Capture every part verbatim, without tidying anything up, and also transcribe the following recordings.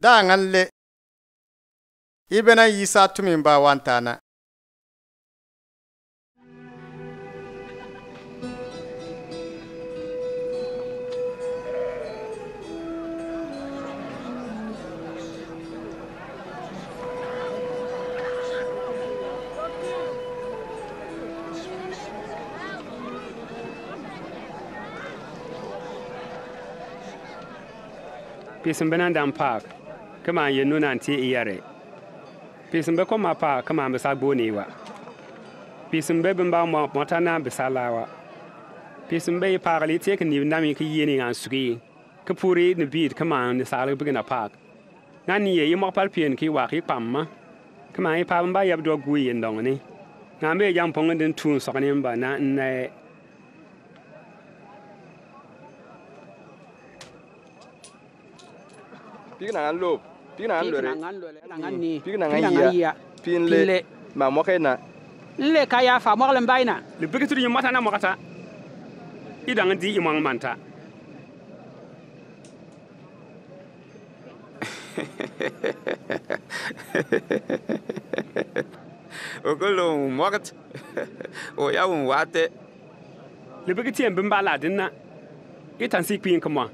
Da ngan le. Ibenɛ Yisa tumi mba wanta na. Piisimi bɛ nandam paak, kaman yenu nan ti i yare. Piisimi bɛ koma paak, kaman bisa gboni wa. Piisimi bɛ bimba mo, mota nan bisa lawa. Piisimi bɛ i paak li ti kini nami ki yeni ngan sugi. Ki puri ni bit kaman ni sali bigina paak. Ngan ni ye i mok pal pien ki wa ki pamma. Kaman i pa bimba yab dog gui yen dong ni. Ngan bɛ jam pong din tun sok ni mba na ne. Pik na ngan lop, pik na ngan lore, pik na ngan yia, pin le, ma mok ena. Nle ka ya fa mok le mbaina. Le biki turi mata na mokata. I dang di i mong manta. Okolo mokat. O ya un wate. Le biki tien bimba la din na. I tan si pin kama.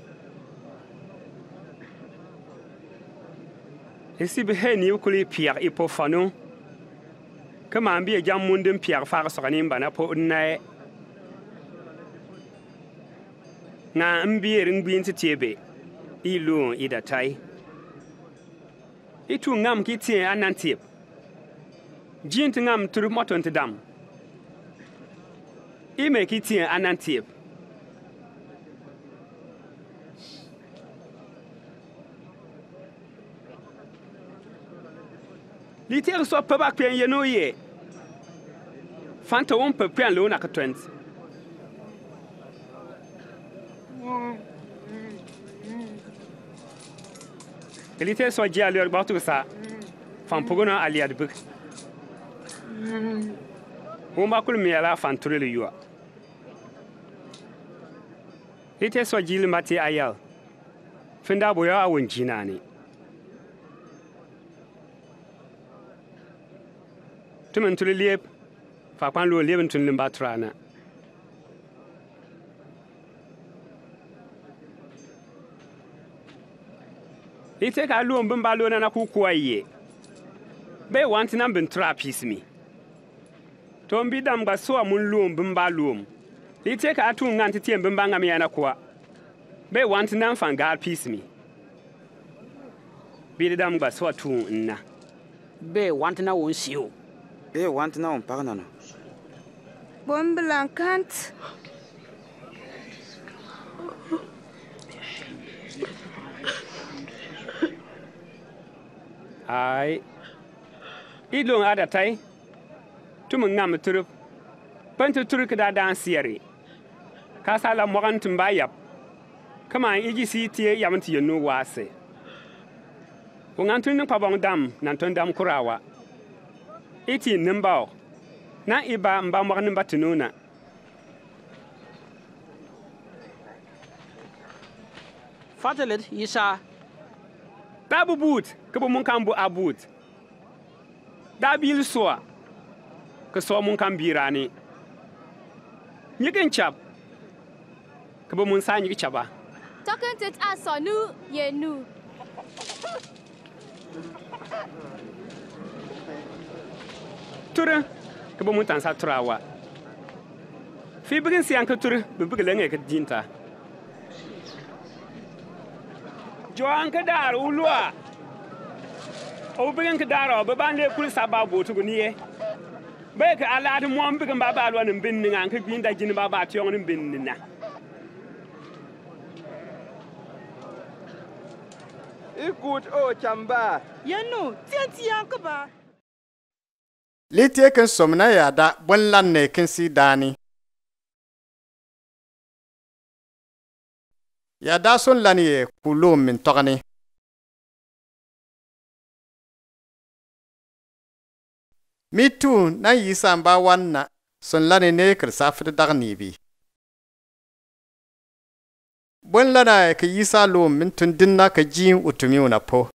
Isi bi he ni ukuli piak i po fanu. Kaman bi a jam mun din piak fa ka sokani mbana po nae. Nga mbi ring bin ti tiebe. I lun i datai. I tu ngam ki tien anan tieb. Jin ti ngam turu moton ti dam. I me ki tien anan tieb. Li ti ek so pe bak pen yenu ye. Fanta won pe pen lo na ka twenty. Kili te so jia lor batu sa. Fan puguno alia de bik. Won ba kul mi ala fan turu le yua. Li te so jili mati ayal. Finda boya a won jinani. Tumen tuli liep. Fa kwan lo liep tun limba turana. Ite ka luom bimba lo na na kukua ye. Be wanti na mbin tura pisimi. To mbi dam gba soa mun luom bimba luom. Ite ka atu ngan ti tien bimba ngam ya na kua. Be wanti na mfan gal pisimi. Bi dam gba soa tu na. Be wanti na won siu. Be wanti na won pagna no. Bon blanc kant. Ai. I long ada tai. Tum ngam turup. Pen tu turup da dan siari. Ka sala mogan tumba yap. Kaman i ji si tie yam ti yenu wase. Wungan tun ning pabong dam nan tun dam kurawa. I ti nimba ok. Na i ba mba mogan nimba tununa. Fatelet yisa. Da bu but, ke bu mun kan bu a but. Da bil soa. Ke soa mun kan birani. Nyikin chap. Ke bu mun sa nyikin chapa. Token tet a so nu ye nu. Ture, ke bu mun tan sa turawa. Fi bigin siang ke ture, bi bigin lenge ke dinta. Joan ke dar ulua. O bigin ke dar o, be ban le kul saba bo tu guniye. Be ke ala de mo bigin baba alwa nim bin ninga ke bin da jin baba tiong nim bin nina. I kut o chamba. Yenu, tien tiang ke ba. Li ti kin som na yada bun lan ne kin si dani. Yada sun lan ye ku lum min tokani. Mi tu na yisa mba wan na sun lan ne kir sa fidi dagni bi. Bun lana ke yisa lum min tun dinna ke jin utumi una po.